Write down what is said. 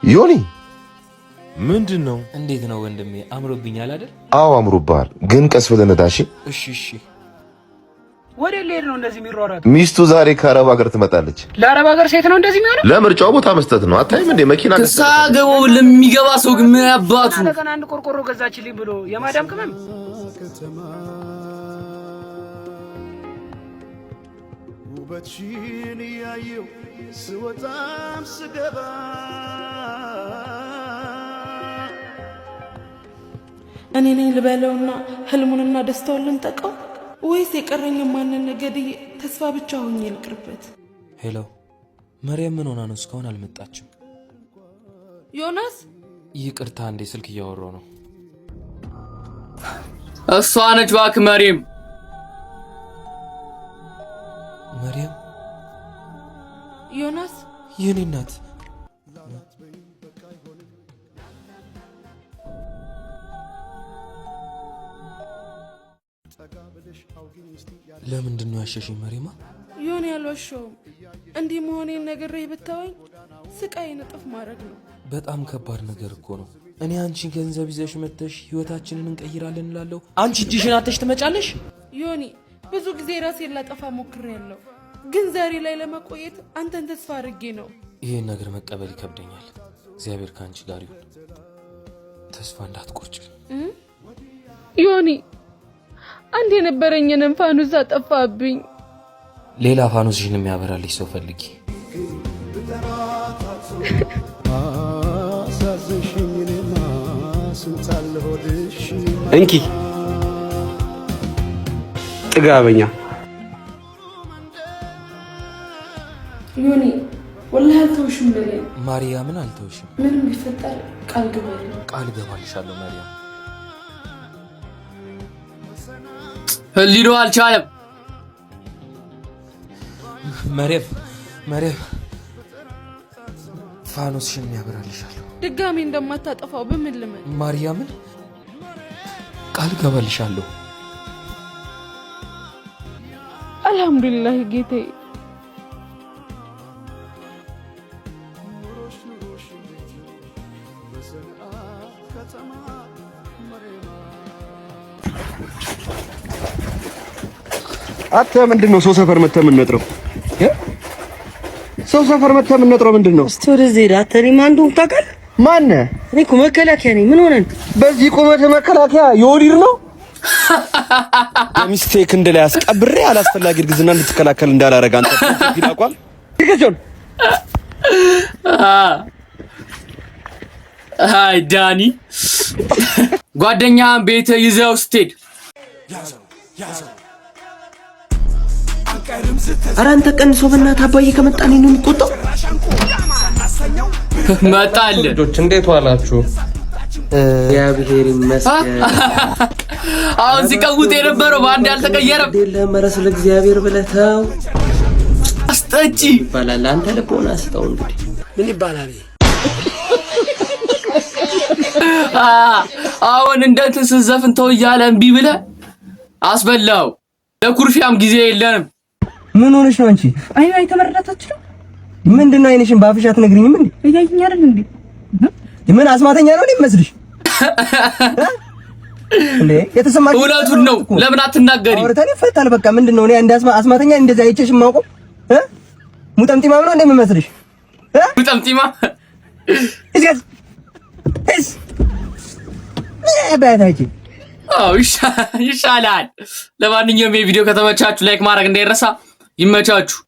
ዮኒ። ምንድን ነው? እንዴት ነው ወንድሜ? አምሮብኛል አይደል? አዎ አምሮብሃል፣ ግን ቀስ ብለህ ነዳ። እሺ? እሺ። ወደ ሌድ ነው እንደዚህ የሚሯሯጥ? ሚስቱ ዛሬ ከአረብ ሀገር ትመጣለች። ለአረብ ሀገር ሴት ነው እንደዚህ የሚሆነው? ለምርጫው ቦታ መስጠት ነው። አታይም እንዴ መኪና ክሳ ገቦ ለሚገባ ሰው ግን ምን አባቱ ለቀን አንድ ቆርቆሮ ገዛችልኝ ብሎ የማዳም ቅመም። ውበትሽን እያየው ስወጣም ስገባ። እኔ ነኝ ልበለውና ህልሙንና ደስታውን ልንጠቀው ወይስ የቀረኝን ማንነት ገድዬ ተስፋ ብቻ ሆኜ ልቅርበት? Hello መርየም፣ ምን ሆና ነው እስካሁን አልመጣችም? ዮናስ። ይቅርታ፣ እንዴ ስልክ እያወራሁ ነው። እሷ ነች እባክህ መሪም። መርየም። ዮናስ። የኔ እናት። ለምንድን ነው ያሸሽኝ መሪማ? ዮኒ፣ ያልዋሸውም እንዲህ መሆኔን ነግሬህ ብታወኝ ስቃይን እጥፍ ማድረግ ነው። በጣም ከባድ ነገር እኮ ነው። እኔ አንቺን ገንዘብ ይዘሽ መጥተሽ ህይወታችንን እንቀይራለን እላለሁ። አንቺ እጅሽን አተሽ ትመጫለሽ። ዮኒ፣ ብዙ ጊዜ ራሴን ላጠፋ ሞክሬያለሁ፣ ግን ዛሬ ላይ ለመቆየት አንተን ተስፋ አድርጌ ነው። ይህን ነገር መቀበል ይከብደኛል። እግዚአብሔር ከአንቺ ጋር ይሁን። ተስፋ እንዳትቆርጭ። ዮኒ፣ አንድ የነበረኝንም ፋኑስ አጠፋብኝ። ሌላ ፋኖስሽን የሚያበራልሽ ሰው ፈልጊ። አሳዘንሽኝ እኔማ ስንት አለ ሆድሽ። እንኪ ጥጋበኛ። ዮኒ፣ ወላሂ አልተውሽም በለኝ። ማርያምን አልተውሽም። ምንም ቢፈጠር ቃል ግባልኝ። ቃል እገባልሻለሁ መርያም። ህሊኖ አልቻለም። መርየም፣ መርየም፣ ፋኖስሽን ያበራልሻለሁ። ድጋሜ እንደማታጠፋው በምን ልመን? ማርያምን ቃል እገባልሻለሁ። አልሐምዱሊላህ ጌቴ። ኑሮሽ ኑሮሽ እንዴት ነው በሰንዓ ከተማ መሬማ? አንተ ምንድን ነው ሰው ሰፈር መተህ የምንነጥረው? ሰው ሰፈር መተህ የምንነጥረው ምንድን ነው? እስቲ ወደዚህ ሄድ። አንተ እኔ ማን እንደሆንኩ ታውቃለህ? ማነህ? እኔ እኮ መከላከያ ነኝ። ምን ሆነን? በዚህ ቁመት መከላከያ የወዲር ነው። የሚስቴ ክንድ ላይ አስቀብሬ አላስፈላጊ እርግዝና እንድትከላከል እንዳላረግ አንተ ይላቋል። ይከጆን። አይ ዳኒ፣ ጓደኛህን ቤት ይዘው ስትሄድ። ኧረ አንተ ቀንሶ በእናትህ፣ አባዬ ከመጣ እኔን ነው የሚቆጣው። መጣል። ልጆች እንዴት ዋላችሁ? እግዚአብሔር ይመስገን። አሁን ሲቀውጥ የነበረው በአንድ አልተቀየረም። የለህም። ኧረ ስለ እግዚአብሔር ብለህ ተው። አስጠጪ። ይባላል። አንተ ልቦና ስጠው እንግዲህ። ምን ይባላል? አሁን እንደ እንትን ስትዘፍን ተው እያለ እምቢ ብለህ አስበላው። ለኩርፊያም ጊዜ የለንም። ምን ሆነሽ ነው አንቺ? አይን አይተመረዳት አትችልም። ምንድን ነው አይንሽን በአፍሽ አትነግሪኝም እንዴ? እያየኝ አይደል እንዴ? ምን አስማተኛ ነው የሚመስልሽ እንዴ? የተሰማሽ እውነቱን ነው። ለምን አትናገሪ? አውርተን ይፈታል። በቃ ምንድን ነው እኔ እንደ አስማተኛ እንደዚህ አይቼሽ የማውቀው እ ሙጠምጢማ ነው እንደሚመስልሽ እ ሙጠምጢማ። እዚያስ እስ ባታጂ። አዎ ይሻላል። ለማንኛውም የቪዲዮ ከተመቻችሁ like ማድረግ እንዳይረሳ። ይመቻችሁ።